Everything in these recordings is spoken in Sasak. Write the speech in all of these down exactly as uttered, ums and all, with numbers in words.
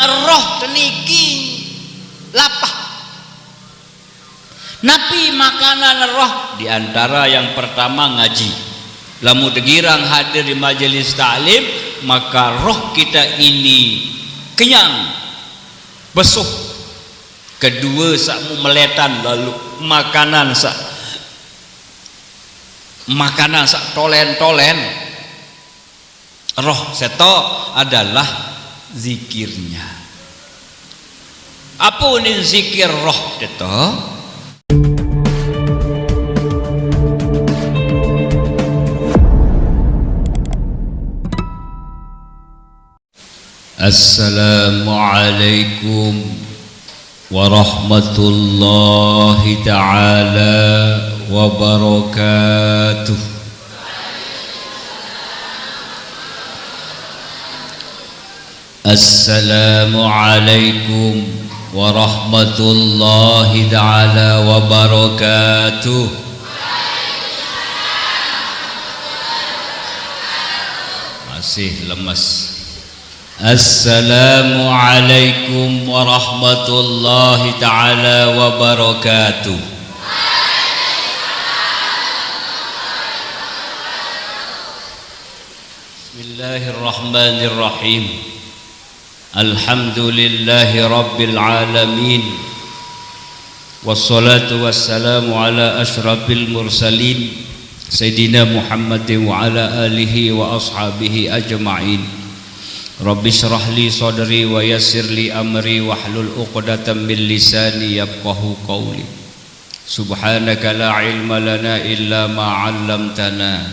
Roh teniki lapah. Napi makanan roh? Di antara yang pertama ngaji. Lamun tegirang hadir di majelis taklim, maka roh kita ini kenyang, besuh. Kedua, sak mu meletan lalu makanan sak, makanan sak tolen-tolen. Roh seto adalah zikirnya. Apa ni zikir roh seto? Assalamualaikum warahmatullahi taala wabarakatuh. Assalamualaikum warahmatullahi taala wabarakatuh. Masih lemes. Assalamualaikum warahmatullahi taala wabarakatuh. Bismillahirrahmanirrahim. Alhamdulillahi rabbil alamin. Wassalatu wassalamu ala asyrafil mursalin, Sayyidina Muhammadin wa ala alihi wa ashabihi ajma'in. Rabbi syrah li sadri wa yassir li amri wahlul uqdatam min lisani yafqahu qawli. Subhanaka la ilma lana illa ma 'allamtana,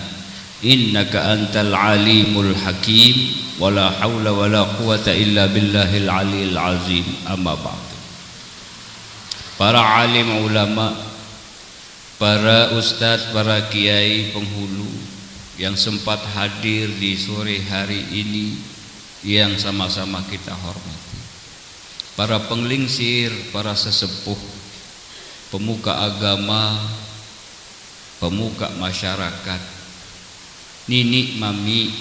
innaka antal alimul hakim. Wa la haula wa la quwwata illa billahil aliyil azim. Amma ba'du. Para alim ulama, para ustadz, para kiai penghulu yang sempat hadir di sore hari ini, yang sama-sama kita hormati. Para penglingsir, para sesepuh, pemuka agama, pemuka masyarakat, nini mami,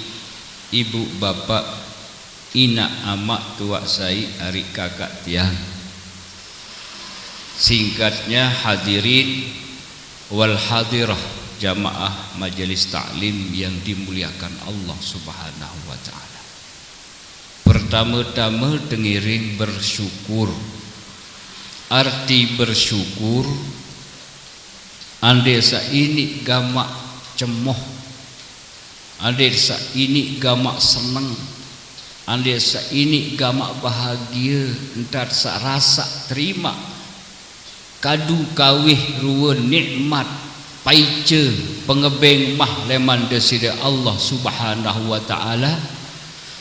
ibu bapak, ina ama, tua sai, ari kaka tiang. Singkatnya, hadirin wal hadirah, jamaah majelis taklim yang dimuliakan Allah Subhanahu wa taala. Pertama-tama tengiring bersyukur. Arti bersyukur, ande saini gamak cemoh, ande saini gamak seneng, ande saini gamak bahagia, entat sa rasa terima kadu kawih rua nikmat paica pengebeng mah leman Desida Allah Subhanahu wa taala,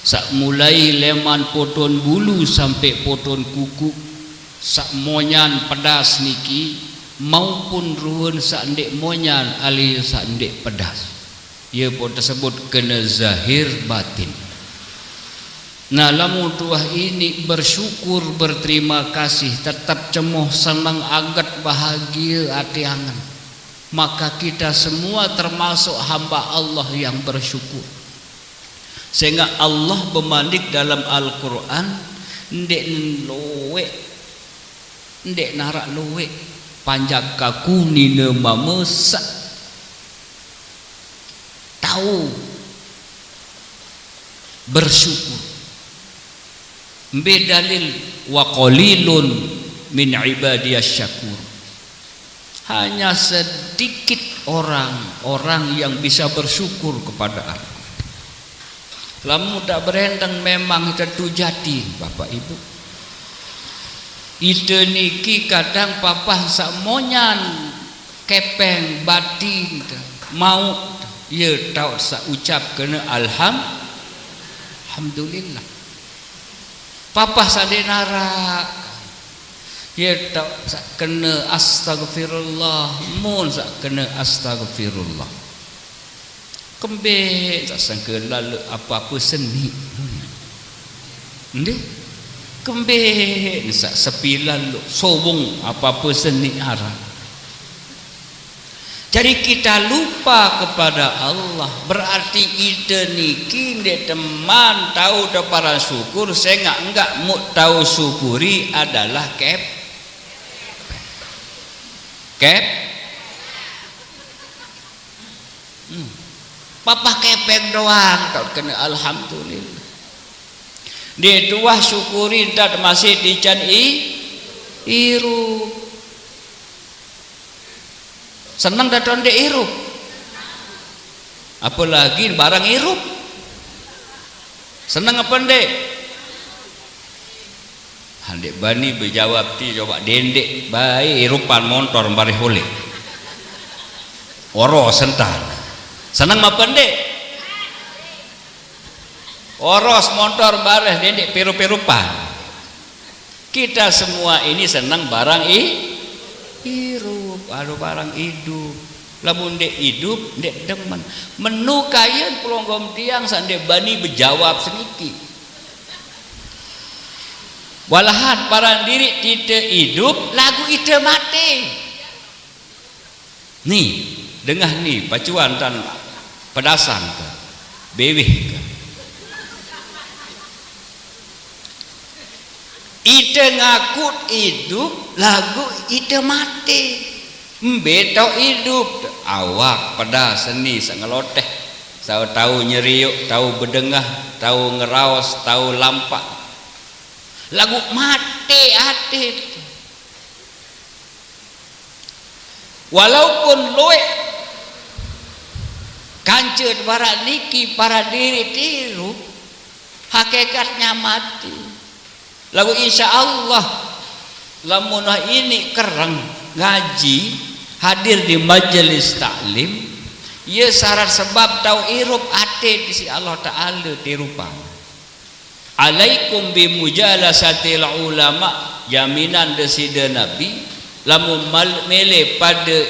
sak mulai leman poton bulu sampai poton kuku, sak monyan pedas niki maupun ruun sak ndik monyan ali sak ndik pedas. Ia pun tersebut kena zahir batin. Nah, lamun tuah ini bersyukur, berterima kasih, tetap cemoh, senang, aget, bahagia ati angen, maka kita semua termasuk hamba Allah yang bersyukur. Sehingga Allah bemandik dalam Al-Quran, ndik luek, ndik narak luek, panjak kaku nina mama sak tahu bersyukur. Mbe dalil, wa qalilun min ibadiyas syakur. Hanya sedikit orang-orang yang bisa bersyukur kepada Aku. Lamun tak berendeng memang kita tu jati, Bapak Ibu. Ita niki kadang papah sak monyan kepeng batin te, mau te, ya tau sak ucap kena alham, alhamdulillah. Papah sak dek narak, ya tau sak kena astagfirullah, mun sak kena astagfirullah. Kembe tak sangka lalu apa-apa seni. Nde? Kembe ni sak sepi lalu sobong apa-apa seni arah. Jadi kita lupa kepada Allah, berarti ite niki ndeq teman tau teparan syukur, sengaq enggak muk tau syukuri adalah kep-, kep-, hmm. Papah kepeng doang tau kene alhamdulillah. Ndeq tuah syukuri ntat masih tican i-, irup. Seneng dah ndeq irup. Apalagi barang irup. Seneng apa ndeq? Ha, ndeq bani bejawab ti, coba dendeq bae irupan montor mbareh uleq. Oros entan. Seneng apa ndeq? Oros montor mbareh, dendeq pirup-pirupan. Kita semua ini seneng barang i-, irup, aduh, barang idup. Lamun ndeq idup, ndeq demen. Menu kayen pelonggom tiang saq ndeq bani bejawab seniki. Walahan paran diriq ite idup, laguq ite mate. Ni, dengah ni, pacuan tan pedasang ke, beweh ke. Ite ngakut idup, laguq ite mate. Mbe tau idup? Awak, pedas, seni, saq ngeloteh. Tau, tau nyeriuk, tau bedengah, tau ngeraos, tau lampaq. Laguq mate ate. Walaupun lueq kance baraq niki paran diriq irup, hakekatnya mati. Laguq insya Allah, lamun ini kereng ngaji, hadir di majelis taklim, ye syarat sebab tau irup ate di sisi Allah Taala tirupang. Alaikum bi mujalasatil ulama, jaminan Deside Nabi, lamun mal-, mele pade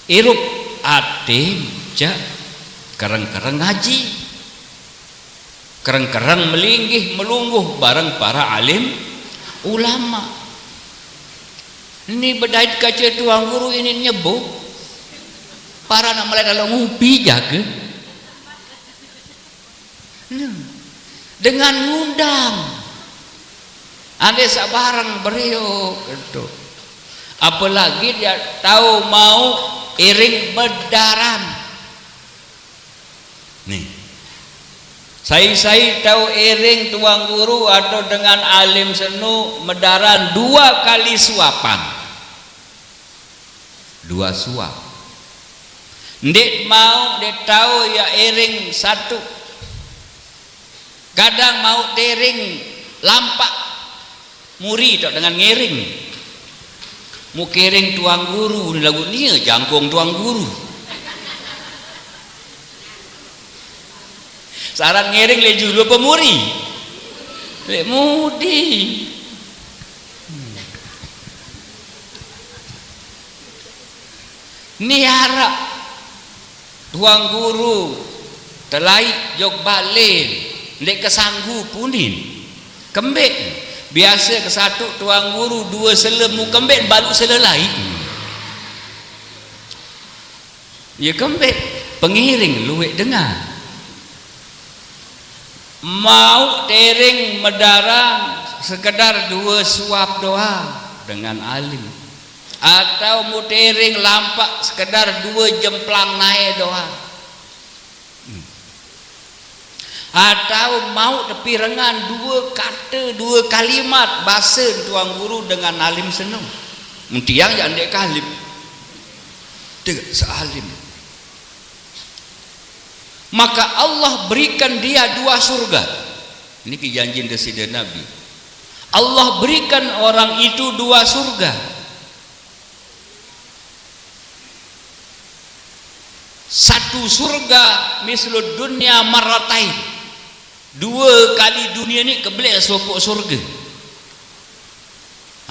irup ate, jaq kereng-kereng ngaji, kereng-kereng melinggih melungguh bareng para alim ulama. Ni bedait kace Tuan Guru ini nyebut, para nak melai dalam ngupi jage. Nah, dengan ngundang. Ande saq bareng beriuk gitu. Apalagi dia tau mau iring medaran. Nih. Sai-sai tau iring Tuan Guru atau dengan alim senu medaran dua kali suapan. Dua suap. Ndeq mauq, ndeq tau ye iring satu. Kadang mauq tering lampaq muri taq dengan ngiring. Muq kiring Tuan Guru ni laguq nie jangkung Tuan Guru. Saran ngiring leq julu apa muri? Leq mudi. Ni araq Tuan Guru telaiq jok balen, ndeq kesanggup unin. Kembeq? Biase kesatu Tuan Guru due sele, muq kembeq baluq sele lain. Ye kembeq? Pengiring lueq dengan. Mauq tering medaran sekedar due suap doang dengan alim. Atau muq tering lampaq sekedar due jemplang nae doang. Hmm. Atau mauq tepirengan due kate, due kalimat base Tuan Guru dengan alim senu. Mun tiang jaq ndeq kalim. Ndeq sealim. Maka Allah berikan dia dua surga. Niki janjin Deside Nabi. Allah berikan orang itu dua surga. Satu surga mislud dunya marratain. Due kali dunie ni kebeleq sopoq surge.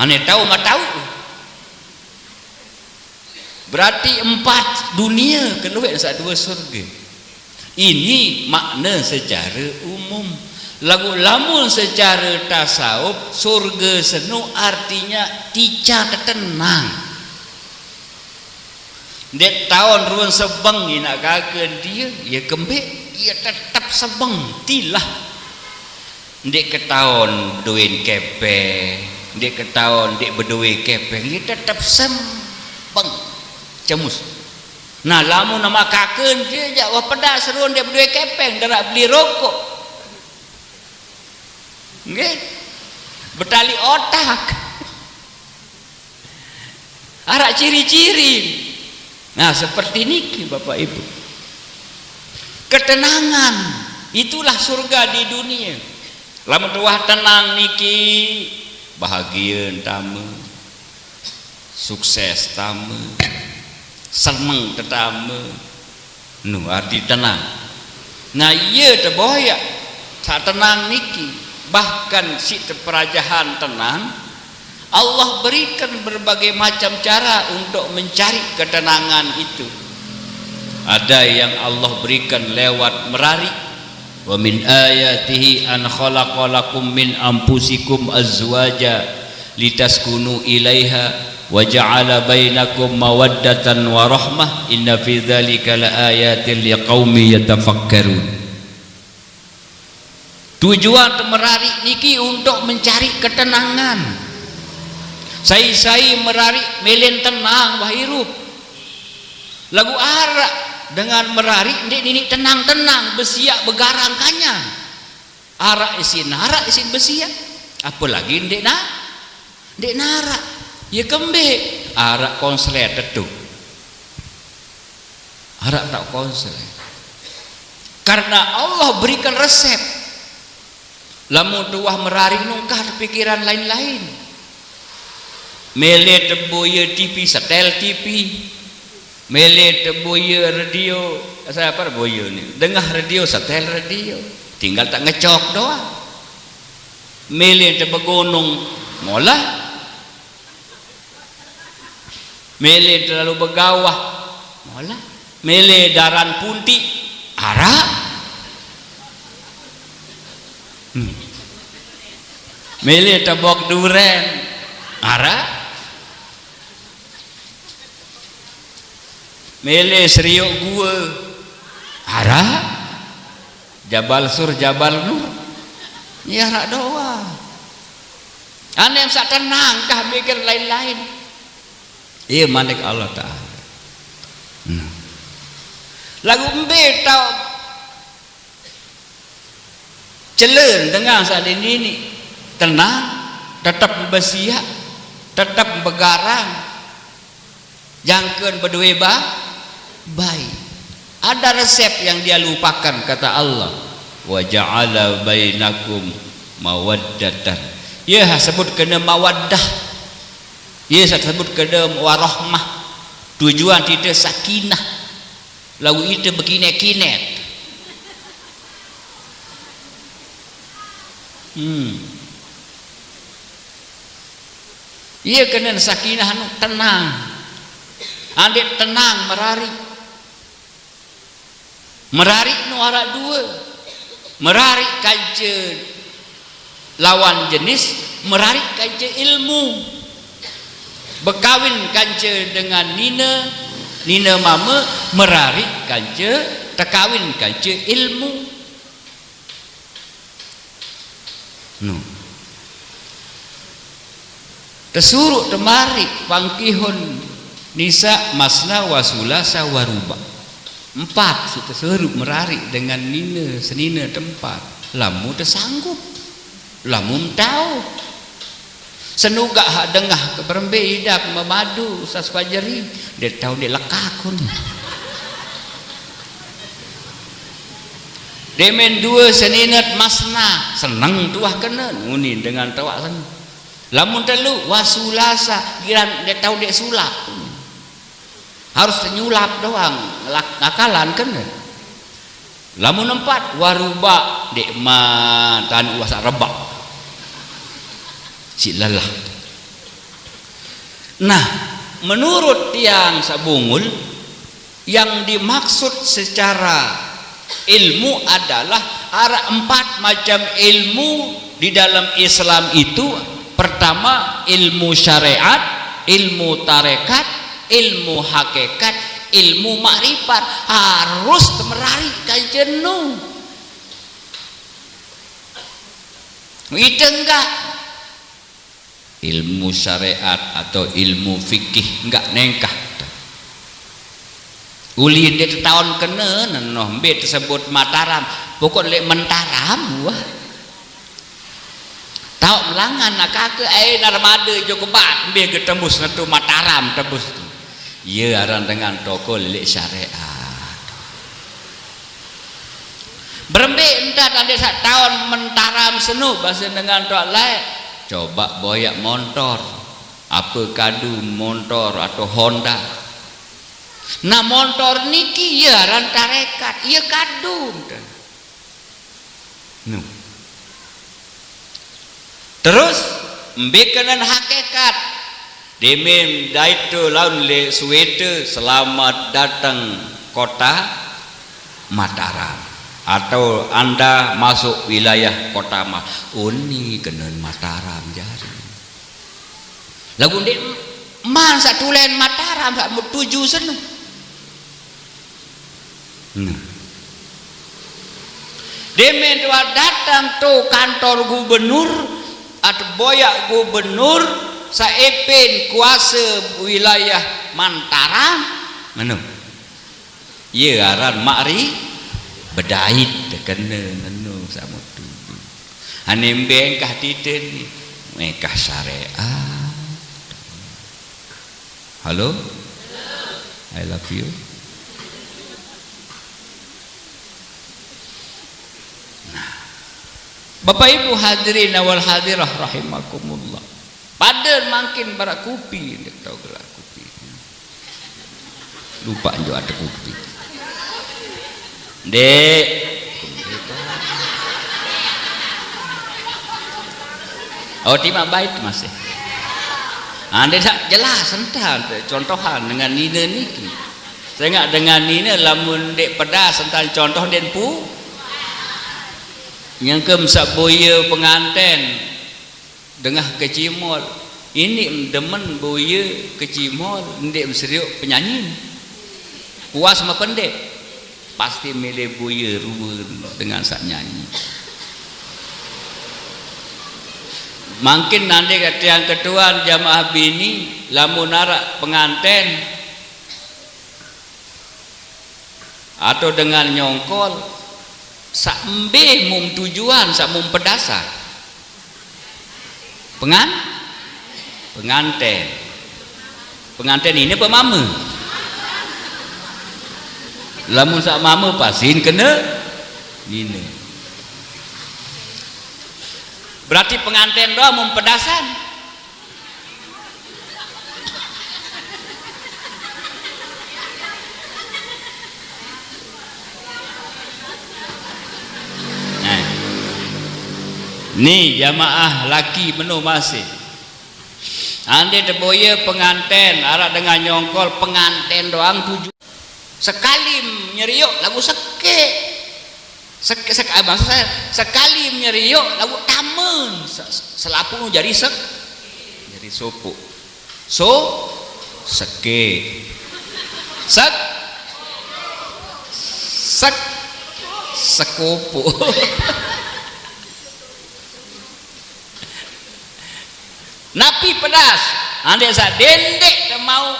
Ane tau ma tau. Berarti empat dunie kelueq saq due surge. Ini makna secare umum. Laguq lamun secare tasawuf, surge senu artinya ticang tetenang. Ndeq taon ruen sebeng inaq kaken die, ie kembeq, ie tetep sebeng, tilah. Ndeq ketaon bedoen kepeng, ndeq ketaon ndeq bedoe kepeng, ie tetep sembeng cemus. Nah, lamun amaq kaken die jaq wah pedas ruen ndeq bedoe kepeng, ndaraq beli rokok. Nggih. Betali otak. Araq ciri-ciri. Nah, seperti niki, Bapak Ibu. Ketenangan, itulah surga di dunia. Lamun tuah tenang niki, bahagie tame, sukses tame, seneng tetame. Nu arti tenang. Nah, ie teboyaq saq tenang niki, bahkan siq teperajahan tenang, Allah berikan berbagai macam cara untuk mencari ketenangan itu. Ada yang Allah berikan lewat merariq. Wa min ayatihi an khalaqa lakum min anfusikum azwaja litaskunu ilaiha wa ja'ala bainakum mawaddatan wa rahmah, inna fi dzalika laayatil liqaumi yatafakkarun. Tujuan merariq niki untuk mencari ketenangan. Sai-sai merariq mele tenang wah irup. Laguq araq dengan merariq ndeq niniq tenang-tenang, besiaq begarang kanyang. Araq isiq naraq isiq besiaq, apalagi ndeq na-, ndeq naraq. Ie kembeq? Araq konslet tetu. Araq taoq konslet. Karena Allah berikan resep. Lamun tuah merariq nungkah pikiran lain-lain. Mele teboye T V, setel T V. Mele teboye radio, saya apa boye ni? Dengah radio, setel radio. Tinggal tak ngecok doang. Mele tebegunung, molah. Mele terlalu begawah, molah. Mele daran puntiq, araq. Hmm. Mele tebok duren, araq. Mele serioq gue, araq. Jabal Sur, Jabal Nur, ie araq doang. Aneq saq tenang kah mikir lain-lain? Ie manik Allah Taala. Nah. Laguq mbe taoq celen dengan saq ndeq niniq tenang, tetep besiaq, tetep begarang, jangken bedoe ba-, bae. Ada resep yang dia lupakan, kata Allah, "Wa ja'ala bainakum mawaddatan." Ie sebut kene mawaddah. Ie sebut kene warahmah. Tujuan ite sakinah. Laguq ite bekinet-kinet. Hmm. Ie kenen sakinah nu tenang. Andeq tenang merariq. Merariq nu araq due. Merariq kance lawan jenis, merariq kance ilmu. Bekawin kance dengan nine, nine mame, merariq kance tekawin kance ilmu. Nu. Tesuruq temariq, "Fankihun nisa masna wa sulasa wa ruba." Empat, siq tesuruq merariq dengan nine senine tempat. Lamun tesanggup. Lamun tao. Senugaq haq dengah ke berembe idap memadu sas pajeri, ndeq tao ndeq lekakun. Demen due seninet masna, seneng tuah kene, muni dengan toaq seneng. Lamun telu, wasulasa, giran ndeq tao ndeq sulap. Harus nyulap doang, lak-, ngakalan kene. Lamun empat, waruba, ndeq man, tanu wasaq rebaq. Siq lelah. Nah, menurut tiang sabungul, yang dimaksud secara ilmu adalah araq empat macam ilmu di dalam Islam itu. Pertama, ilmu syariat, ilmu tarekat, ilmu hakikat, Ilmu makrifat harus temerari ka jenuh. Ite enggak. Ilmu syariat atau ilmu fikih enggak nengkah. Ulin dia taon kene nenoh mbe tersebut Mataram, pokok lek Mentaram wah. Taoq melangan nak kake ai narmade jo kebat mbe ke tembus netu Mataram tembus tu. Ye aran dengan toko lelik syariat. Berembe entat ande saq taon Mentaram senu base dengan toq laeq. Coba boyaq montor. Ape kadu montor atau Honda. Nah, montor niki ye aran tarekat, ye kadu. Nu. Terus mbe kenen hakikat. Demen dait to laun leq Suwete, selamat datang kota Mataram. Atau Anda masuk wilayah kota Ma-, uni kenen Mataram jari. Laguq ndeq man saq tulen Mataram saq metuju senu. Nah. Demen tuah datang to kantor gubernur atau boyaq gubernur saq epen kuase wilayah Mataram. Menu. Ye aran makri bedait tekene ngeno samutu. Ane mbe engkah titen ni, engkah syariat. Halo? I love you. Nah. Bapak Ibu hadirin wal hadirah rahimakumullah. Pade mangkin maraq kupi, ndeq tao gelah kupi. Lupaq njuk ate kupi. Ndeq. Oh, timaq bait masih. Ah, ndeq saq jelas entan contohan dengan nine niki. Sengaq dengan nine lamun ndeq pedas entan contoh ndeq pu. Nyengkem saq boye penganten. Dengah kecimol. Iniq demen boye kecimol, ndeq meseriuq penyanyi. Puas mependek. Pasti milih boye rue dengan saq nyanyi. Mangkin nande tiang ketuan jamaah bini, lamun araq penganten, atau dengan nyongkol, saq mbe mum tujuan, saq mum pedasan? Pengan-, penganten. Penganten nine apa mame? Lamun saq mame pasin kene nine. Berarti penganten doang mum pedasan. Nah. Ni jamaah laki meno masih. Ande teboye penganten, araq dengan nyongkol penganten doang tuju. Sekali nyeriuk laguq sekeq. Sek-, sek-, ah, maksud saya, sekali menyeriuk laguq tamen. Se-, se-, selapuq jari sek-, jari sopoq. So, sekeq. Sek-, sek-, sekopok. Napi pedas? Andeq saq dendeq te mauq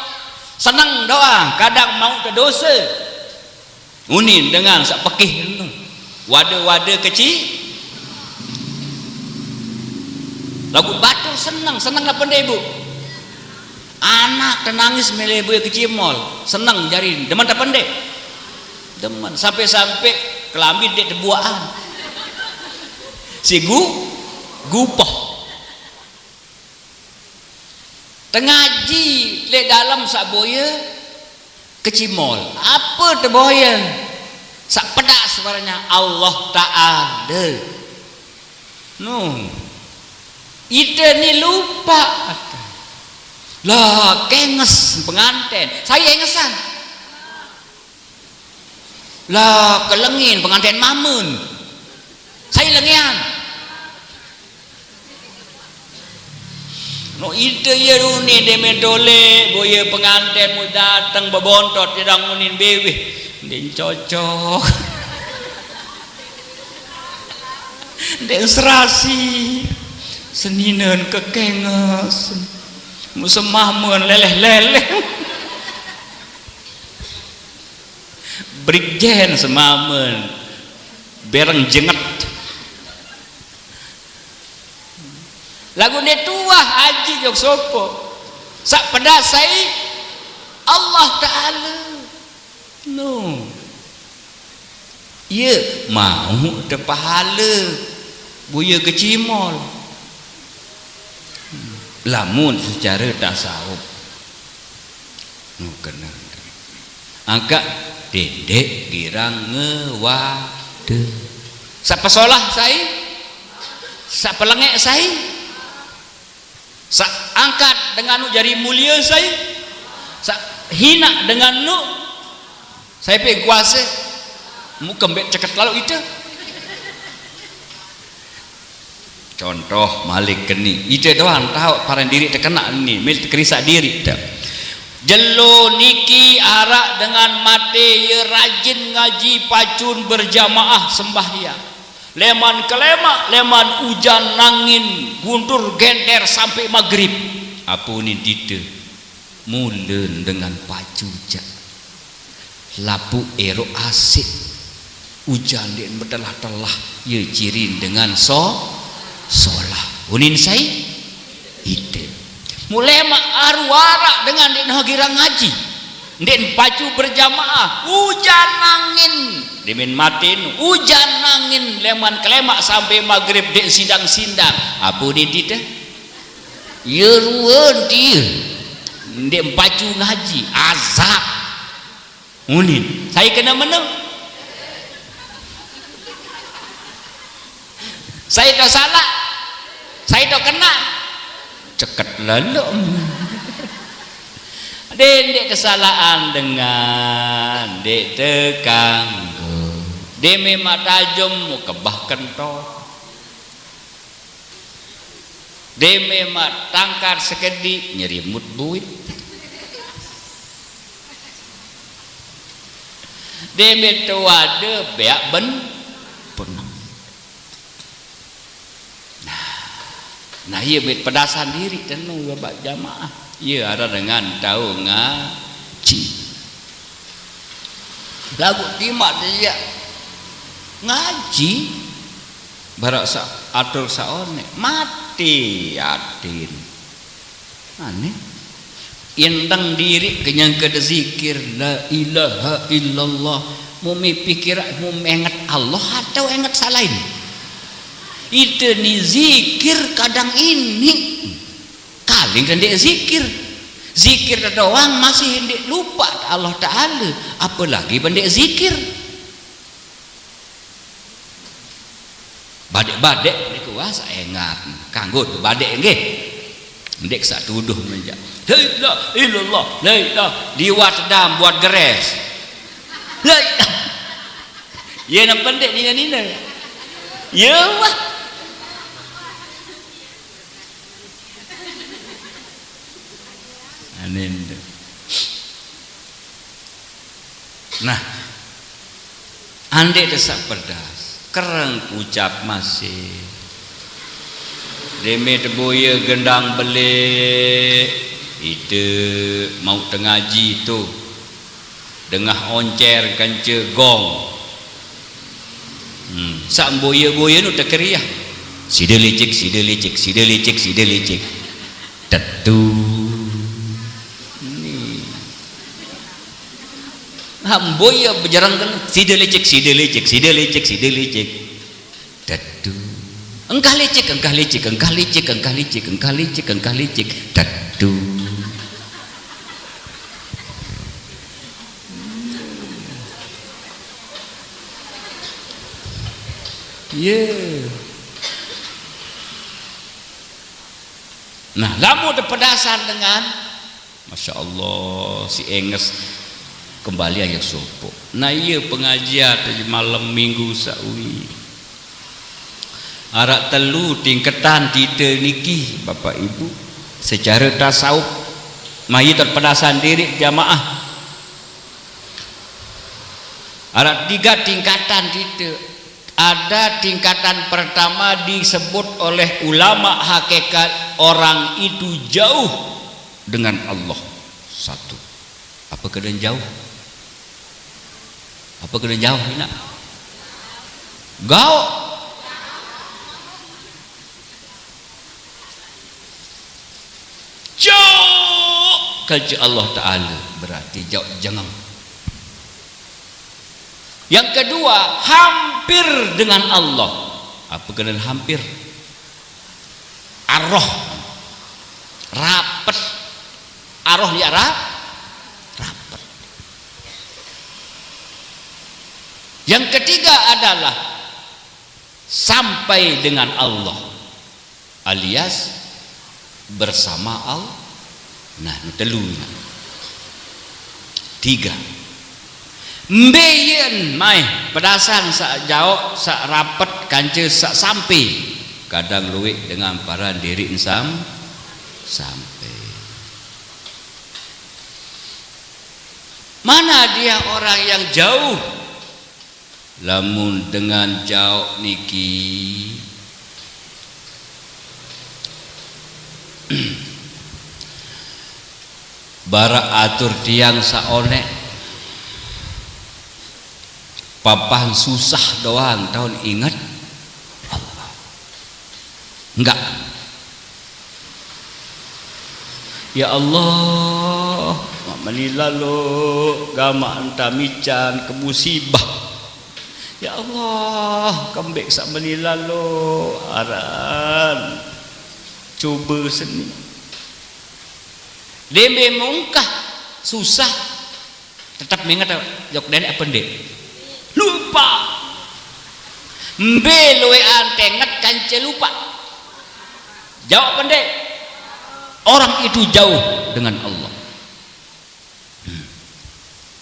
seneng doang, kadang mauq te dose. Unin dengan saq pekih eno. Wade-wade keci. Laguq batur seneng, seneng napi ndeq, Bu? Anak tenangis mele boye kecimol, seneng jari, demen ape ndeq? Demen. Sampe-sampe kelambi ndeq tebuaqan. Siq gu-, gupah. Tengaji leq dalem saq boye kecimol. Ape teboye? Saq pedas suaranya Allah Ta'ala. Nuh. Ite ni lupaq. Lah, kenges penganten. Sai engesan? Lah, kelengin penganten mamen. Sai lengean? No ite ye unin de mentole, boye penganten mu dateng bebontot ye dang unin beweh. Ndeq cocok. Ndeq serasi. Seninen kekenges. Mu semamen leleh-leleh. Brigjen semamen. Bereng jenget. Laguq ndeq tuah aji jok sopoq. Saq pedas sai Allah Taala. No. Ie mauq te pahale buye kecimol. Lamun secare tasawuf. No, kene. Angkaq dendeq girang ngewade. Saq pesolah sai? Saq pelengeq sai? Saq angkat dengan nu jari mulie sai? Saq hinaq dengan nu sai pe kuase? Mukem beq ceket lalo ite. Contoh malik keni, ite doang taoq paran diriq tekenaq ni, mil tekerisaq diriq te. Jelo niki araq dengan mate, ye rajin ngaji pacun berjamaah sembahyang. Leman kelemaq, leman ujan angin, guntur genter sampe magrib. Ape unin dite? Mulen dengan pacu jaq. Lapuq eroq aseq. Ujan ndeq betelah-telah, ye cirin dengan so-, solah. Unin sai? Ite. Mulemaq aru araq dengan ndeq noh girang ngaji. Ndeq pacu berjamaah. Ujan angin. Demen matin, ujan angin leman kelemaq sampe magrib ndeq sindang-sindang. Ape unin dite? Ye ruen tie. Ndeq pacu ngaji. Azab. Unin. Sai kene mene? Sai to salaq? Sai to kenaq? Ceket lalo. Dendeq kesalaqan dengan ndeq tekanggo. Deme maq tajem mukebah kentok. Deme maq tangkat sekediq nyerimut buit. Deme tewade beaq ben-, beneng. Nah, nah, ie mit pedasan diriq tenu bak jamaah. Ie araq dengan tao ngaji. Laguq timaq de ie ngaji, baraq saq atur saq oneq, mate atin. Aneh. Indeng diriq kenyang kede zikir, la ilaha illallah. Mumi pikir, mumi enget Allah atau enget saq lain? Ite ni zikir kadang ini. Kaling ndeq zikir. Zikir doang masih ndeq lupaq Allah Taala, apalagi ndeq zikir. Badeq-badeq niku, wah, saq engat. Kanggo badeq nggih. Ndeq saq tuduh menjak. La ilaha illallah, la ilaha. Liwat dam buat geres. La ilaha. Ye napa ndeq nine-nine? Ye, wah. Anin. Nah, andeq tesaq pedas, kereng kucap masih. Deme teboye gendang beleq, ite mauq tengaji tu. Dengah oncer kance gong. Hmm, saq mboye-boye nu tekeriah. Side licik, side licik, side licik, side licik. Tetu. Ni. Nah, mboye bejereng kene. Side licik, side licik, side licik, side licik. Tetu. Engkah licik, engkah licik, engkah licik, engkah licik, engkah licik, engkah licik. Tetu. Ye. Nah, lamun tepedasan dengan, masya Allah, si enges kembali aja sopoq. Nah, iya pengajian malem minggu saq uwi. Araq telu tingketan tite niki, Bapak Ibu. Secara tasawuf, mari terpedasan diri jamaah. Ada tiga tingkatan kita. Ada tingkatan pertama disebut oleh ulama hakikat orang itu jauh dengan Allah. Satu. Apa kena jauh? Apa kena jauh ni nak? Gauk. Jauh kerja Allah Ta'ala, berarti jauh jangan. Yang kedua, hampir dengan Allah. Apa kena hampir? Aroh. Rapet. Aroh ya ra-, rapet. Yang ketiga adalah sampai dengan Allah, alias bersama Allah. Nah, nu telu nah. Tiga. Mbe yen mai pedasan sak jauh, sak rapet, kanca sak sampai. Kadang luwek dengan paran diri ensam sampai. Mana dia orang yang jauh? Lamun dengan jauh niki, barak atur tiang saonek, papan susah doang taun inget Allah. Enggak. Ya Allah, mak meni lalo, gamak entah mican ke musibah. Ya Allah, kembek sak meni lalo, aran cuba seni. Dembe mungkah susah, tetap menget jok denek apa ndik? Lupa. Mbe luwe antenget kance lupa. Jawab pendek. Orang itu jauh dengan Allah. Hmm.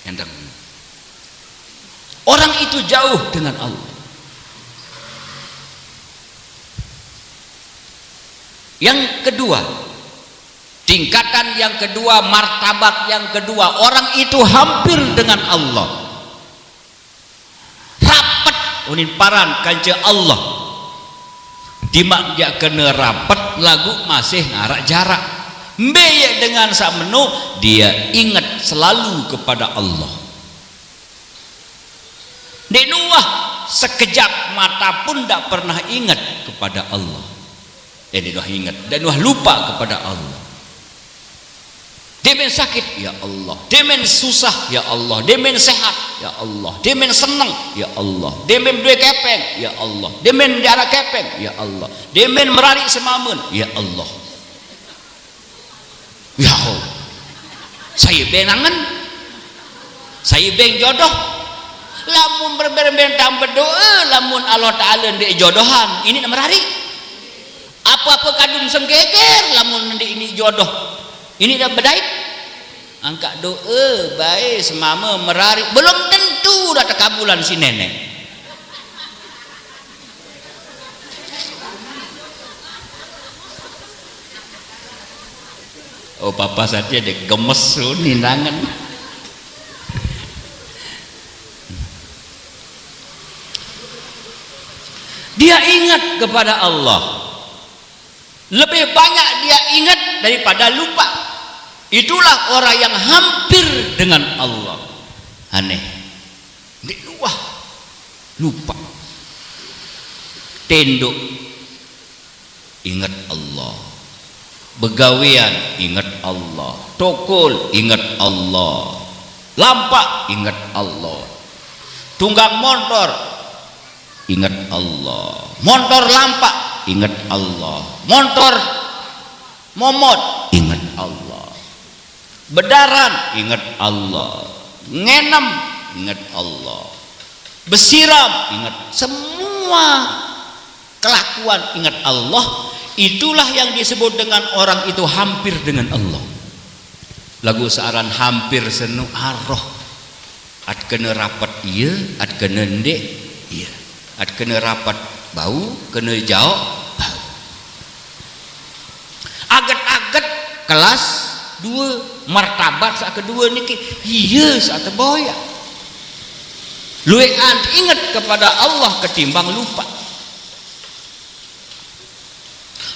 Enteng. Orang itu jauh dengan Allah. Yang kedua, tingkatan yang kedua, martabat yang kedua, orang itu hampir dengan Allah. Rapet unin paran kanca Allah. Dimak dia kena rapet lagu masih ngarak jarak. Mbe ye dengan sak meno, dia ingat selalu kepada Allah. Ndik Nuh sekejap mata pun tak pernah ingat kepada Allah. Eh, Ndik Nuh ingat, Ndik Nuh lupa kepada Allah. Demen sakit, ya Allah. Demen susah, ya Allah. Demen sehat, ya Allah. Demen seneng, ya Allah. Demen duwe kepeng, ya Allah. Demen diara kepeng, ya Allah. Demen merari semamen, ya Allah. Ya Allah. Saya benangan. Saya beng jodoh. Lamun berber-, bentang berdoa, lamun Allah Ta'ala ndik jodohan, ini nak merari. Apa-apa kadung senggeger, lamun ndik ini jodoh. Ini dah bedait. Angkat doa, baik, semama, merari. Belum tentu dah terkabulan si nenek. Oh, papa saja dia gemes tu nindangan. Dia ingat kepada Allah. Lebih banyak dia ingat daripada lupa. Itulah orang yang hampir dengan Allah. Aneh. Ndik luah. Lupa. Tenduk. Ingat Allah. Begawean, ingat Allah. Tokol, ingat Allah. Lampak, ingat Allah. Tunggang montor, ingat Allah. Montor lampak, ingat Allah. Montor momot, ingat Allah. Bedaran, ingat Allah. Ngenem, ingat Allah. Besiram, ingat. Semua kelakuan, ingat Allah. Itulah yang disebut dengan orang itu hampir dengan Allah. Lagu searan hampir senu aroh. At kena rapet iya, at kena ndik iya. At kena rapet bau, kena jauh bau. Aget-aget Kelas dua, martabat saq kedue niki, iye saq teboyaq. Lueqan inget kepada Allah ketimbang lupa.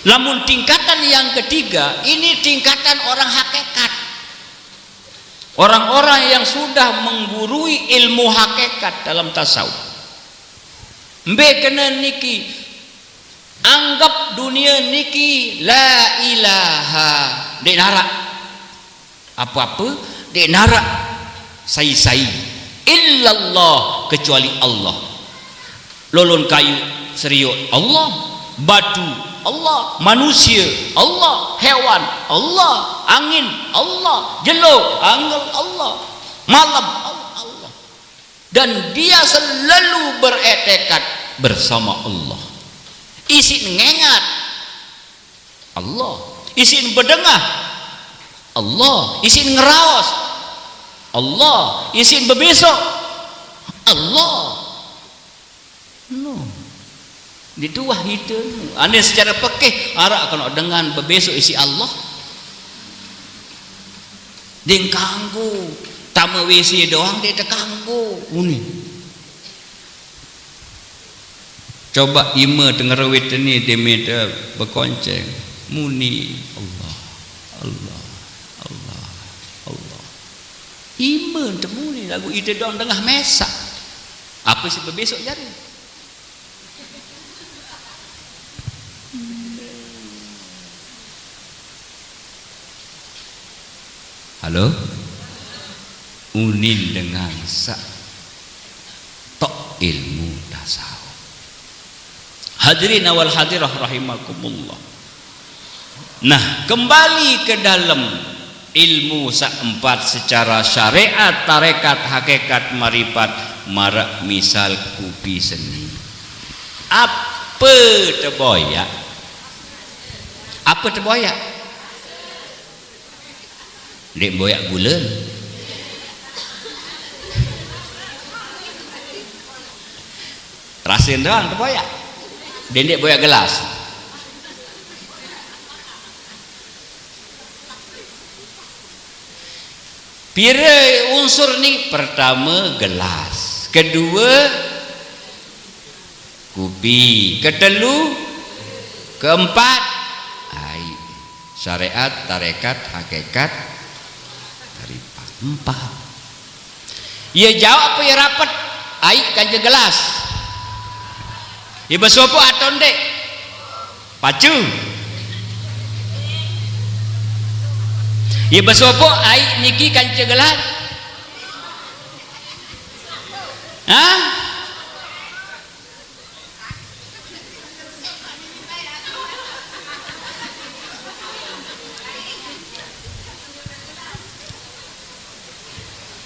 Lamun tingkatan yang ketiga, ini tingkatan orang hakikat. Orang-orang yang sudah menggurui ilmu hakikat dalam tasawuf. Mbe kene niki, anggap dunia niki la ilaha, ndeq naraq. Apa-apa, ndeq naraq sai-sai. Illallah, kecuali Allah. Lolon kayu seriuk Allah, batu Allah, manusia Allah, hewan Allah, angin Allah, jelo anggel Allah, malam Allah. Dan dia selalu beretekad bersama Allah. Isin ngengat Allah, isin bedengah Allah, isin ngeraos Allah, isin bebesoq Allah. No. Dituah ite. Ane secara pekeh araq kenoq dengan bebesoq isiq Allah. Ndeq kanggo. Tame W C doang ndeq tekanggo. Muni. Coba ime te ngerewit ni deme te bekonceng. Muni Allah, Allah, Allah, Allah. Ime te muni laguq ite doang dengah mesaq. Ape siq bebesoq jari? Halo? Unin dengan saq tok ilmu tasawuf. Hadirin wal hadirah rahimakumullah. Nah, kembali ke dalam ilmu saq empat secara syariat, tarekat, hakikat, maripat, maraq misal kupi seni. Ape teboyaq? Ape teboyaq? Ndeq boyaq gule. Rasen doang teboyaq. Ndeq, ndeq boyaq gelas. Pire unsur ni? Pertame, gelas. Kedue, kupi. Ketelu, keempat, aiq. Syariat, tarekat, hakikat, maripat. Empat. Ye jaoq ape ye rapet? Aiq kance gelas. Ye besopoq atau ndeq? Pacu. Ye besopoq aiq niki kance gelas? Hah?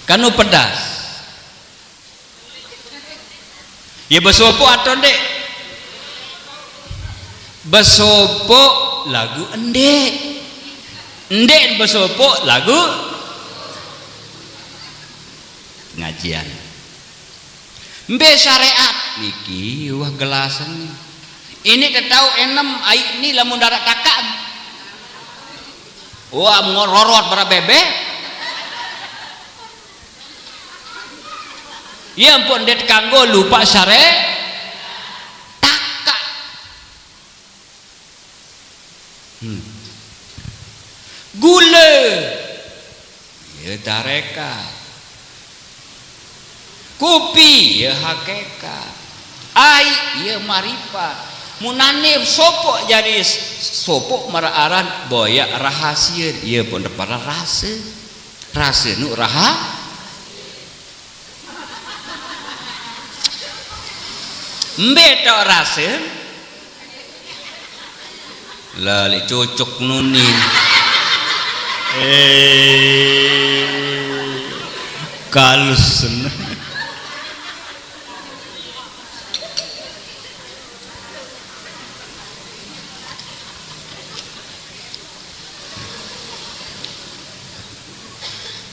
Kanu pedas. Ye besopoq atau ndeq? Besopoq laguq ndeq. Ndeq besopoq laguq pengajian. Mbe syariat niki wah gelasen. Ini tetau enem aiq ni lamun daraq takaq. Wah, ngororot beraq bebek. Ye ampun, ndeq kanggo lupaq syare-, takaq. Hmm. Gule, ye tarekat. Kupi, ye hakekat. Aiq, ye maripat. Munane sopoq jari s-, sopoq maraq aran boyaq rahasie, ye pun teparan rase. Rase nuq raha-, mbe taoq rase? Lah, leq cocok nuni. Eh, kalus.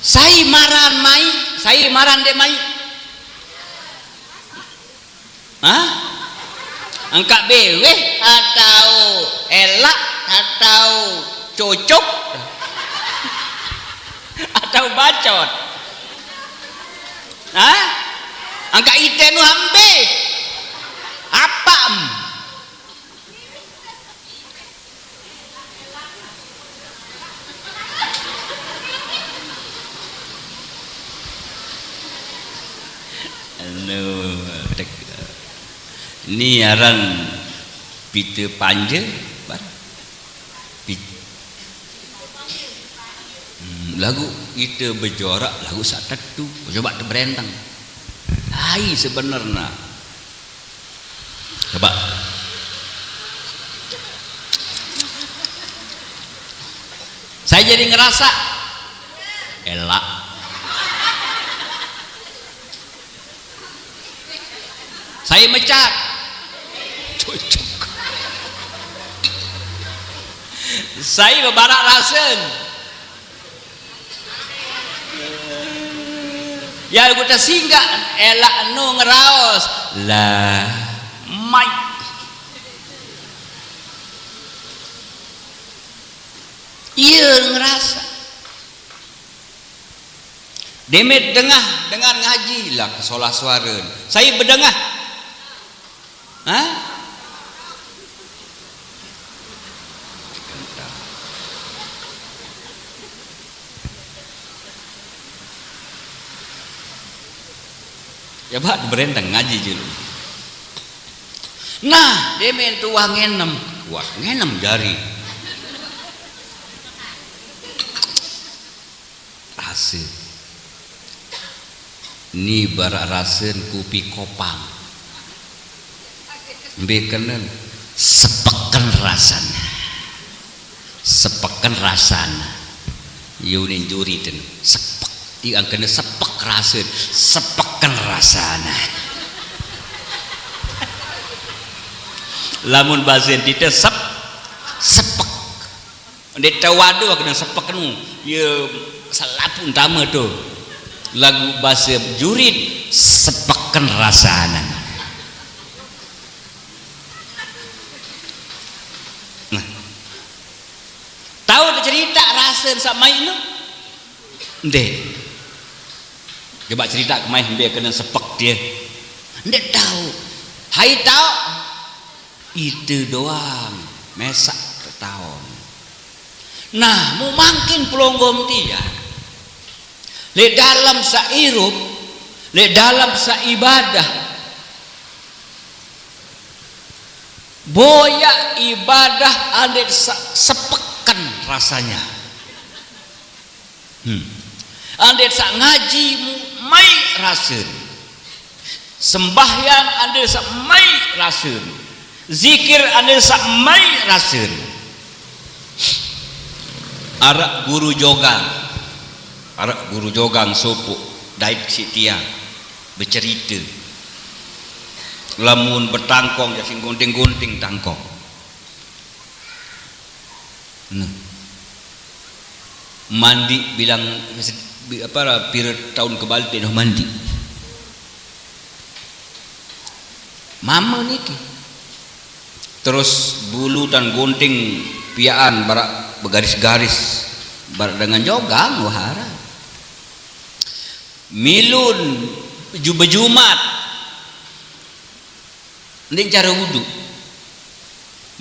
Sai maran maiq, sai maran ndeq maiq? Hah? Engkaq beweh atau elaq atau cocok? Bacot. Hah? Angkat ite nu ambe. Apa em? Anu, dek-, ni aran pite panje, bar. Pi-, hmm, lagu ite bejorak, lagu sak tetu. Coba tu berenteng. Ai sebenerna. Coba. Saya jadi ngerasa elak. Saya mecat. Cucuk. Saya bebarak rasen. Ya, ku tersingkak, elak nu ngeraos. Lah, mai. Iya ngerasa. Demet dengah dengan ngaji lah kesolah suara. Saya bedengah. Hah? Ya, Pak, berenteng ngaji julu. Nah, demen tu wah ngenem. Wah, ngenem jari. Rasa. Ni barak rasen kupi kopang. Mbe kenen sepeken rasan. Sepeken rasan. Yunin juri ten. Sepek. Iang kena sepek rasen. Sepeken rasan. Lamun basen tite sep, sepek. Ndeq tao waduh kena sepek nu. Ye selapuq tame tu. Lagu base Jurit, sepeken rasanan. Nah. Tao tecerita rasen saq maiq nu? Ndeq. Coba cerita kemaih mbe kenen sepek tie. Ndeq tao. Hai tao. Ite doang mesaq tetaon. Nah, mu mangkin pelonggom tiang, leq dalem saq irup, leq dalem saq ibadah, boyaq ibadah andeq saq sepeken rasanya. Hmm. Andeq saq ngaji mu maiq rasen. Sembahyang andeq saq maiq rasen. Zikir andeq saq maiq rasen. Araq guru jogang. Araq guru jogang sopoq dait siq tiang becerite. Lamun betangkong, jaq sing gunting-gunting tangkong. Nah. Mandi bilang, apa, pire taun kebalik ndeq noh mandi. Mame niki. Terus bulu tan gunting piaqan, baraq begaris-garis, baraq dengan jogang, wah, araq. Milun ju-, bejumat. Ndeq care wudu.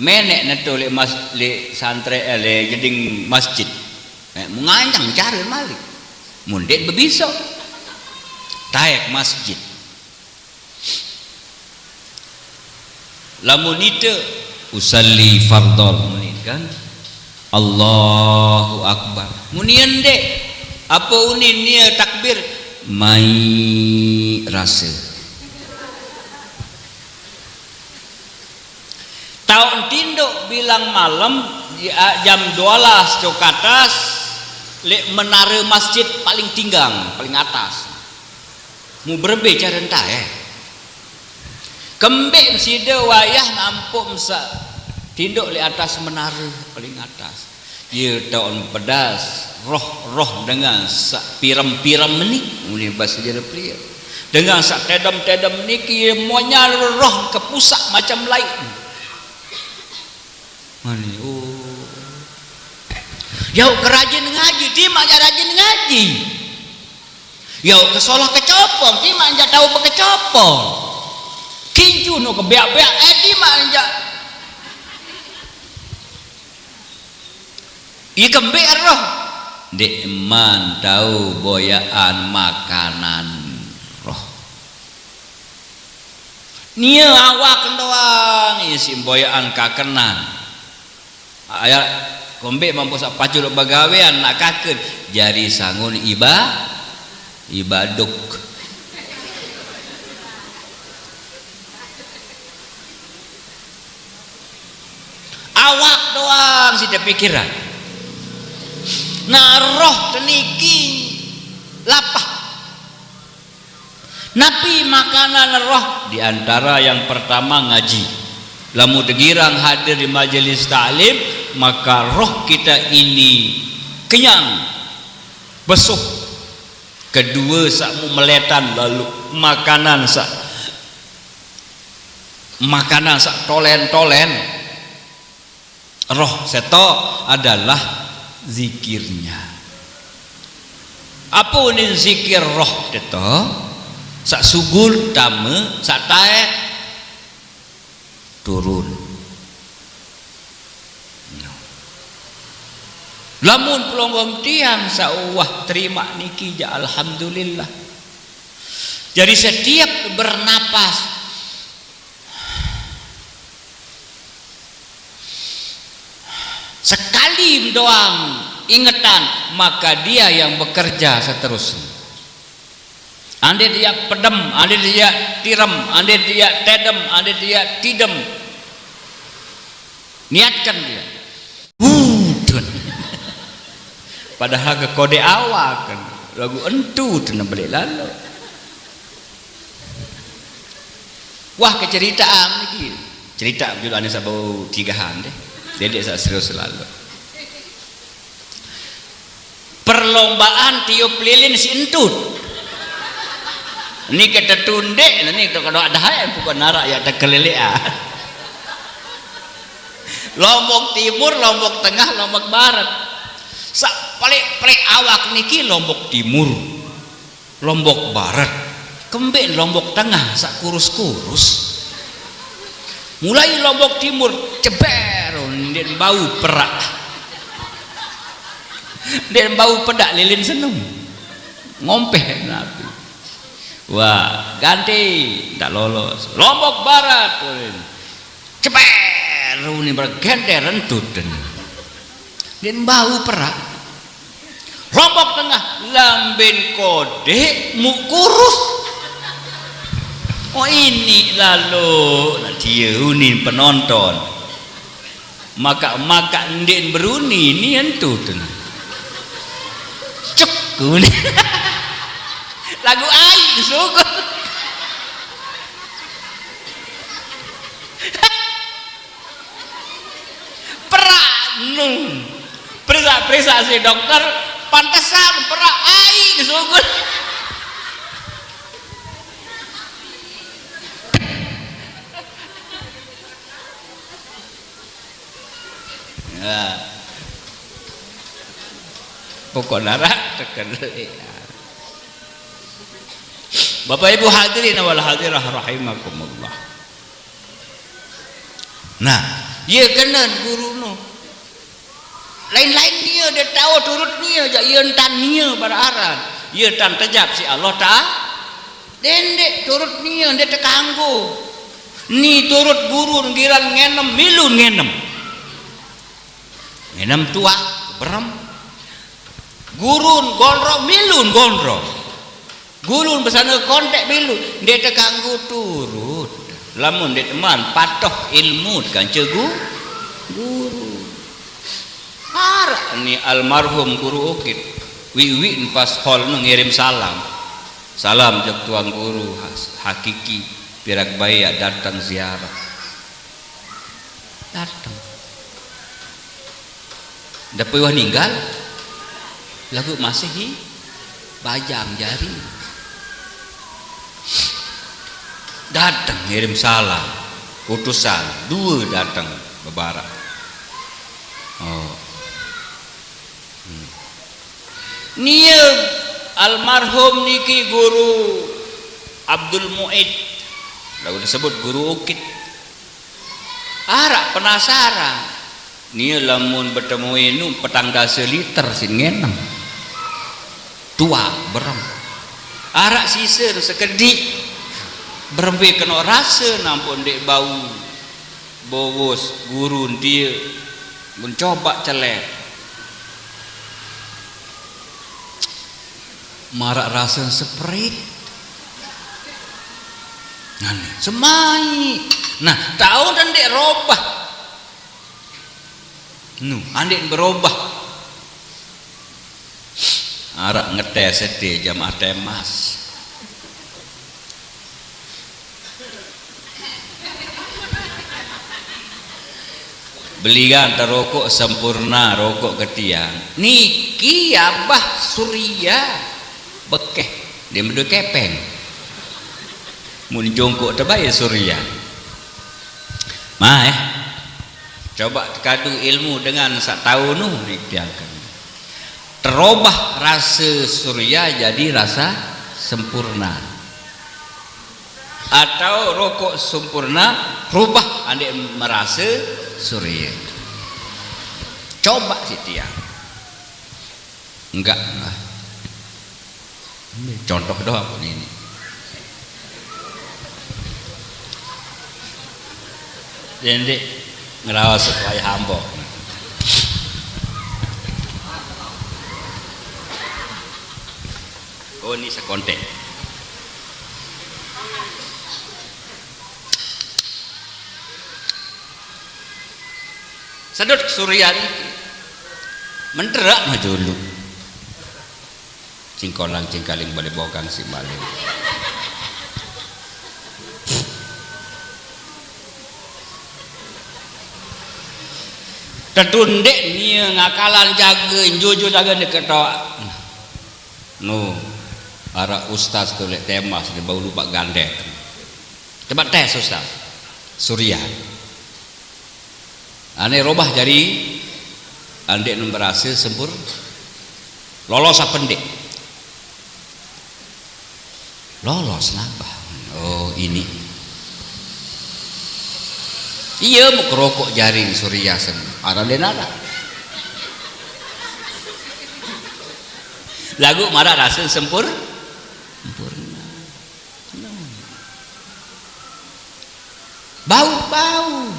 Meneq neto leq mas-, leq santre, eh, leq jeding masjid. Eh, menganjang care malik. Mun ndeq bebisoq. Taek masjid. Lamun ite usalli fardhol, muni kan? Allahu Akbar. Muni ndeq, ape unin nie takbir? Maiq rase. Taoq tindoq bilang malem, jam due belas coq ke atas, leq menare masjid paling tinggang, paling atas. Mu berembe care entae? Kembeq side wayah nampuq mesaq tindoq leq atas menare paling atas? Ie taoqn pedas, roh-roh dengan saq pirem-pirem meni, muni base Jareq Pelie. Dengan saq tedem-tedem niki ie monyal roh ke pusaq macem lain. Mani, oh. Yauk ke rajin ngaji, timaq jaq rajin ngaji. Yauk ke solah kecopong, timaq jaq tau bekecopong. Kincu nu kebeak-beak, eh, timaq jaq. Ie kembeq roh? Ndeqman tau boyaqan makanan roh. Nie awak doang, isiq boyaqan kakenan. Ayat kombeq mampu saq pacul begawean naq kaken, jari sangun iba-, ibaduk. Awak doang side pikiran. Nah, roh teniki lapah. Napi makanan roh? Di antara yang pertama ngaji. Lamun tegirang hadir di majelis taklim, maka roh kita ini kenyang, besuh. Kedue saq mu meletan lalu makanan saq, makanan saq tolen-tolen. Roh seto adalah zikirnya. Ape unin zikir roh teto? Saq sugul tame, saq taek turun. Lamun pelungguh tiang saq uwah terimaq niki jaq alhamdulillah. Jadi setiap bernapas, sekali doang ingetan, maka dia yang bekerja seterusnya. Ande dia pedem, ande dia tirem, ande dia tedem, ande dia tidem. Niatkan dia. Udun. Padahal ke kode awak kan. Lagu entu tu balik lalu. Wah, keceritaan lagi. Cerita judulnya sabo tiga han deh. Jadi saya serius selalu. Perlombaan tiup lilin si entut. Ini kita tundek, ini kita kena ada hai bukan narak ya tak kelelean. Lombok Timur, Lombok Tengah, Lombok Barat. Sak paling-paling awak niki Lombok Timur. Lombok Barat, kembeq Lombok Tengah saq kurus-kurus. Mulai Lombok Timur, ceber, ndeq bau perak. Ndeq bau pedaq lilin senum. Ngompeh napi. Wah, ganti, ndak lolos. Lombok Barat, ceper, uni bergenter entut. Ndeq bau perak. Lombok Tengah, lamben kodeq, muq kurus. Oh, ini lalo, nah, dia unin penonton. Makaq-makaq ndeq beruni ni entut. Cek, unin. Lagu aiq sugul. Perak nu. Periksa-periksa si dokter, pantesan perak aiq sugul. Ya. Pokok narak tekel. Bapak Ibu hadirin wal hadirah rahimakumullah. Nah, ie kenen guru nu. Lain-lain nie, dia tao turut nie, jaq ie entan nie pada aran. Ie tan tejap siq Allah Taala. Dendeq turut nie, ndeq tekanggo. Ni turut gurun giran ngenem, milun ngenem. Ngenem tuaq, berem. Gurun gondrong, milun gondrong. Gurun besane konteq milu, ndeq tekanggo turut. Lamun ndeq teman patuh ilmu tekance gu-, guru. Araq ni almarhum Guru Ukit, wiq-wiq pas hol nu ngirim salam. Salam jok Tuan Guru has-, hakiki, pirak bae yaq dateng ziarah. Dateng. Dapet wah ninggal, laguq masih hi-, bajang jari. Dateng ngirim salam, utusan, due dateng bebarak. Oh. Nia almarhum niki Guru Abdul Muid, lalu disebut Guru Ukit. Arak penasaran. Nia lamun betemui nu petang dasa liter sin ngenem. Tua berem. Arak sisa sekedik. Berembe kena rasa nampun dek bau. Bowos guru dia mencoba celek. Marak rasa seperit. Nah, ni, semai. Nah, tahu dan dek robah. Nu, andik berubah. Arak ngetes sedih jamaah temas. Belian terokok sempurna, rokok ketiang. Niki Abah Surya bekeh. Dia mendua kepeng. Mun jongkok tebai Surya. Mah, eh. Coba kadu ilmu dengan sak taun nu ni tiang kan. Terobah rasa Surya jadi rasa sempurna. Atau rokok sempurna, rubah andik merasa Surya. Coba si tiang. Enggak lah. Ini contoh doang kok ini. Dendik ngerawas supaya hambok. Oh, ini sekontek. Sedut Surya niki. Menterak maju dulu. Cingkolang cingkaling balik bokang si maling. Tetundek nia ngakalan jaga, jujur jaga ni ketok. Nu, arak ustaz tu lek temas dia bau lupa gandek. Coba tes ustaz. Surya. Ane robah jari, andek nu berhasil sempur. Lolos apa ndek? Lolos napa? Oh, ini. Iya, mau kerokok jaring Surya sen. Arang dia nada. Lagu marah rasa sempur, sempurna. Bau-bau.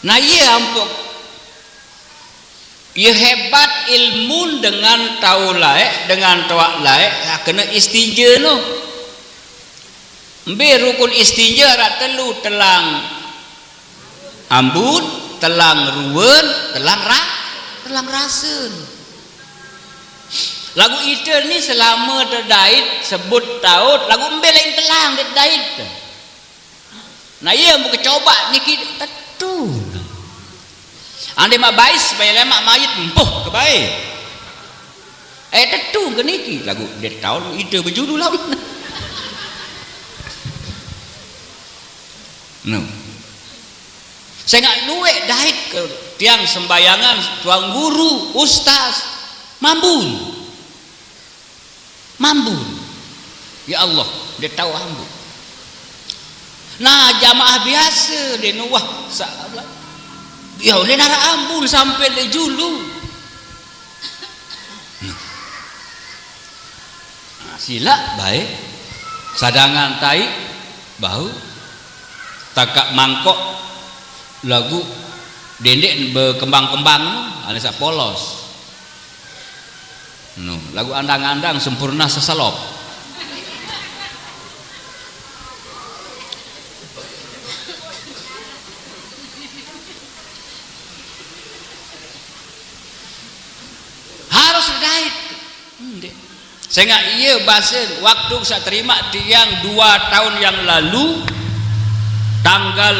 Nah, iya ampok. Iya hebat ilmu dengan tau laek, dengan toak laek, ya, kena istinja no. Mbe rukun istinja arak telu, telang ambun, telang ruwen, telang ra-, telang rasen. Lagu ite ni selama tedait sebut taut, lagu mbe lain telang dek dait. Nah, iya, muka coba niki tetu. Ande mak bais, supaya lemak mayit, empuh ke bae. Eh, tetu ke niki. Lagu dia taun ite bejulu lawan. No. Sengak luek dait ke tiang sembayangan, tuan guru, ustaz, mambun. Mambun. Ya Allah, dia tahu ambu. Nah, jamaah biasa dia nuwah sa-, ya, dia nara ambun sampai dia julu. Nah, silak baik. Sadangan tai bau. Takak mangkok lagu dendek berkembang-kembang, ane sak polos. No, lagu andang-andang sempurna seselop. Harus dait. Ndek. Sengak iya basen waktu saya terima tiang dua tahun yang lalu, tanggal,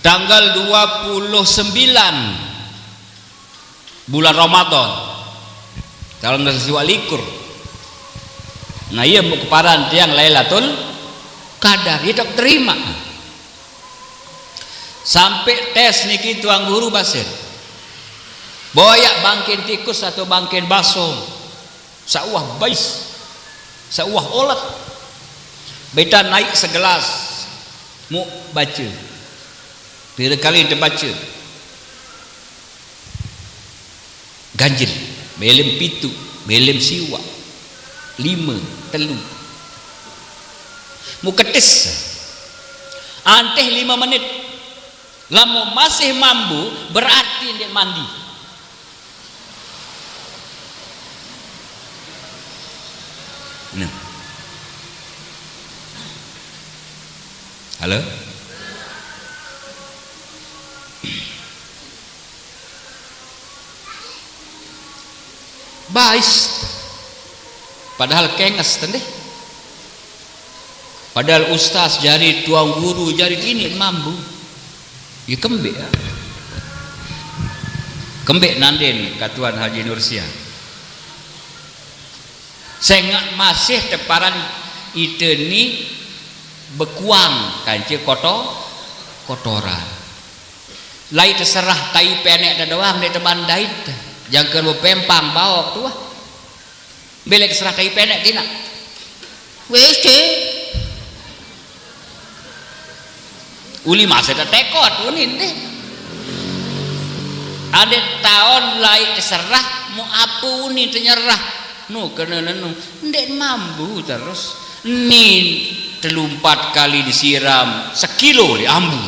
tanggal dua puluh sembilan bulan Ramadan, tahun dua ribu dua puluh. Nah, iya mau keparan tiang Lailatul Qadar, iya tak terima. Sampai tes niki tuan guru basen. Boyak bangkin tikus atau bangkin baso, sauah bais, sauah olat. Beta naik segelas, muk baca. Pira kali tebaca? Ganjil, melem pitu, melem siwak, lima, telu. Muketis. Anteh lima menit. Lamun masih mambu, berarti ndeq mandi. Nah. Halo? Bais. Padahal kenges tendeh. Padahal ustaz jari, tuan guru jari, ini mambu. Ya kembeq, ya. Kembeq nanden katuan Haji Nursiah. Sengaq masih teparan ite ni bekuang kance koto-, kotoran. Laeq teserah tai peneq te doang, ndeq teban dait. Jangke bepempang baok tuah. Mbe laeq teserah tai peneq tinaq. Wis, Dek. Uli mase tetekot unin deh. Adeq taon laeq teserah, mu ape unin tenyerah. Nu kene nenu. Ndeq mambu terus. Nin telu empat kali disiram, sekilo leq ambu.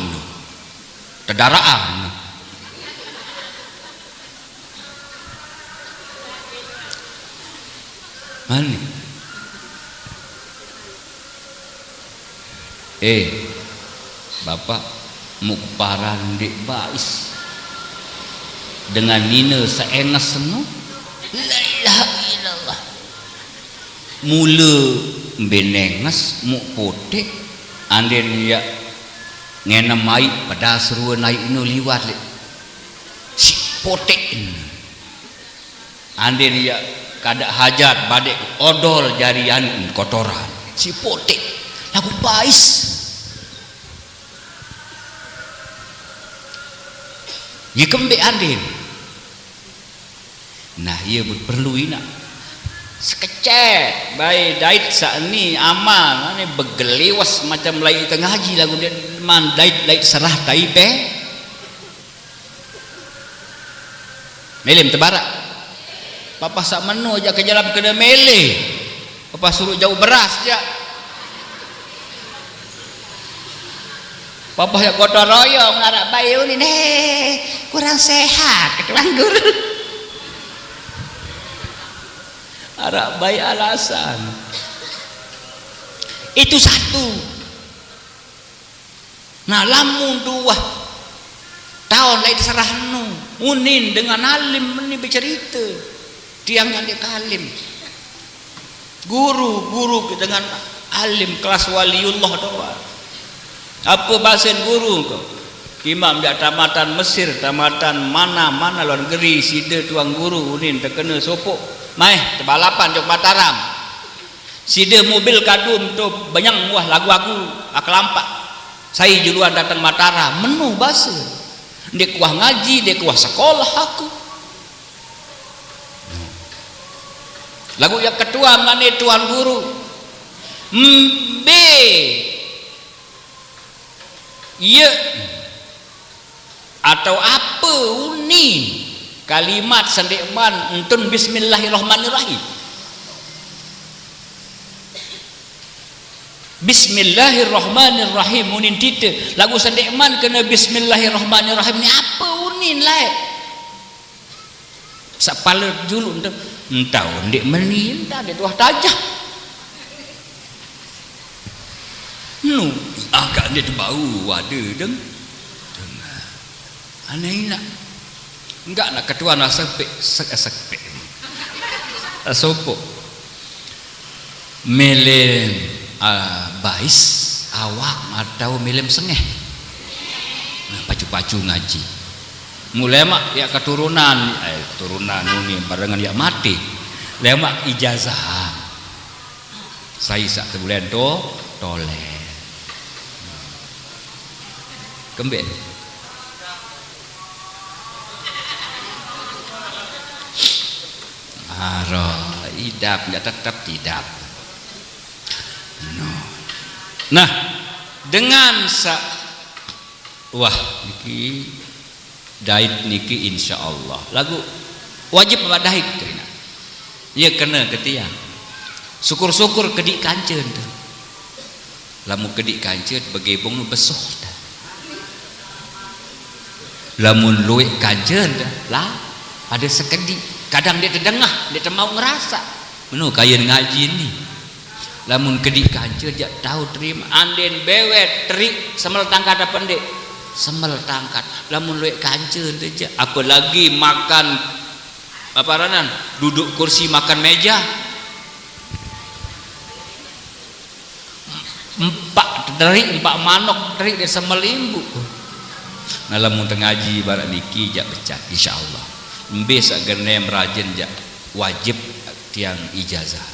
Tedaraan. Mane? Eh, Bapak, muk paran ndeq bais dengan nine seenges seno? La ilaha illallah. Mule mbe nenges, muk poteq, anden yaq ngenem aiq, pedas ruen aiq no liwat leq siq poteq. Anden yaq kadaq hajat badeq odol jari anu kotoran. Siq poteq. Laguq bais. Ye kembeq anden. Nah, ie be-, perlu inaq. Sekecek bae dait saq ni amal, ane begeliwes macem laeq ite ngaji laguq ndeqman dait, laeq serah tai pe. Mele tebaraq. Papah saq meno jaq kejalan kene mele. Papah suruq jauq beras jaq. Papah jaq gotong royong araq bae unin, "Eh, kurang sehat," kata Tuan Guru. Araq bae alasan. Itu satu. Nah, lamun duah taon laeq teserah nu, unin dengan alim meni becerite. Tiang ndeq alim. Guru, guru dengan alim kelas waliullah doang. Ape basen guru engko? Imam jaq tamatan Mesir, tamatan mana-mana luar negeri, side tuan guru unin tekene sopoq. Maeh tebalapan jok Mataram. Side mobil kadu mento benyeng uah lagu-lagu, ah, kelampaq. Sai juluan dateng Mataram, meno base. Ndeq kuah ngaji, ndeq kuah sekolah aku. Laguq yaq ketuan mane tuan guru. Mbe Ie atau ape unin kalimat sendeqman entun bismillahirrahmanirrahim? Bismillahirrahmanirrahim unin tite, laguq sendeqman kene bismillahirrahmanirrahim ni ape unin laeq? Saq pale juluq ente, entah ndeq meni, entah ndeq tuah tajah. Nu, agak ndeq tebau wade deng. Deng. Aneh inaq. Enggak nak ketuan asepek, se-, sepek. Sopoq. Melem, ah, bais awak atau melem sengeh? Nah, pacu-pacu ngaji. Mulai maq yaq keturunan, eh, keturunan muni barengan yaq mate. Lemaq ijazah. Sai saq tebulen to, toleh. Kembeq. Aro, idap, ndak tetep idap. No. Nah, dengan sa-, wah, niki dait niki insyaallah. Lagu wajib badaik tu. Iya kena ke tiang. Syukur-syukur kedik kanceun tu. Lamun kedik kanceun begebong nu besoh tu. Lamun lueq kanceun tu, lah, pada sekedik. Kadang dia tedengah, dia temau ngerasa. Menu kayen ngaji ni. Lamun kedik kanceun jaq tau terima, anden bewet terik semel tangkat apa ndeq? Semel tangkat. Lamun lueq kanceun tu jaq, apalagi makan apa aranan? Duduk kursi makan meja. Empak terik, empak manok terik dia semelimbu. Nah, lamun tengaji barak niki jaq becat, insyaallah. Mbe saq genem rajen jaq wajib tiang ijazah.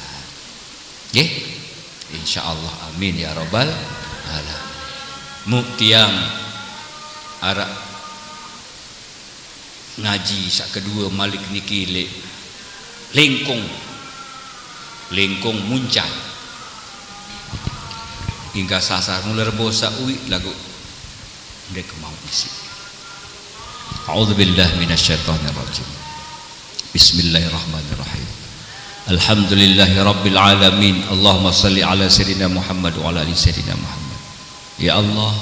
Nggih? Insyaallah, amin ya rabbal alamin. Mu tiang araq ngaji saq kedue malik niki leq Lengkong, Lengkong Muncan. Ingkah sasar mule Rebo saq uiq laguq ndeq kemauq isiq. A'udzubillahi minasyaitonirrajim. Bismillahirrahmanirrahim. Alhamdulillahi rabbil alamin. Allahumma shalli ala sayyidina Muhammad wa ala ali sayyidina Muhammad. Ya Allah,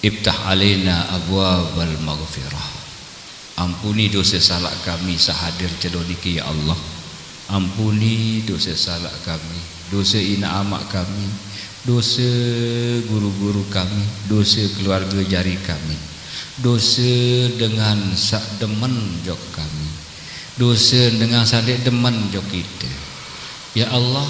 iftah alaina abwabal maghfirah. Ampuni dose salaq kami saq hadir jelo niki, ya Allah. Ampuni dose salaq kami, dose inaq amaq kami, dose guru-guru kami, dose keluarge jari kami, dose dengan saq demen jok kami, dose dengan saq ndeq demen jok ite. Ya Allah,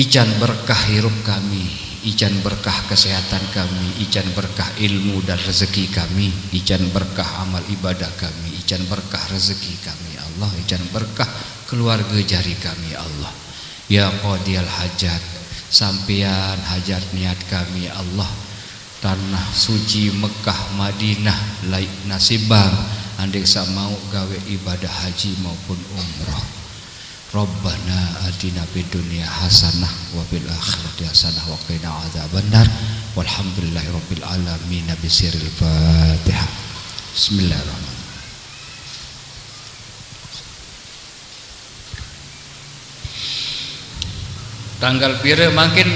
ican berkah irup kami, ican berkah kesehatan kami, ican berkah ilmu dan rezeki kami, ican berkah amal ibadah kami, ican berkah rezeki kami, ya Allah, ican berkah keluarge jari kami, ya Allah. Ya qadiyal hajat, sampean hajat niat kami, ya Allah. Tanah suci Mekah Madinah, laiq nasibang, andeq saq mauq gaweq ibadah haji maupun umroh. Rabbana atina fid dunya hasanah wa fil akhirati hasanah wa qina adzabannar. Walhamdulillahi rabbil alamin. Bisirril Fatihah. Bismillahirrahmanirrahim. Tanggal pire mangkin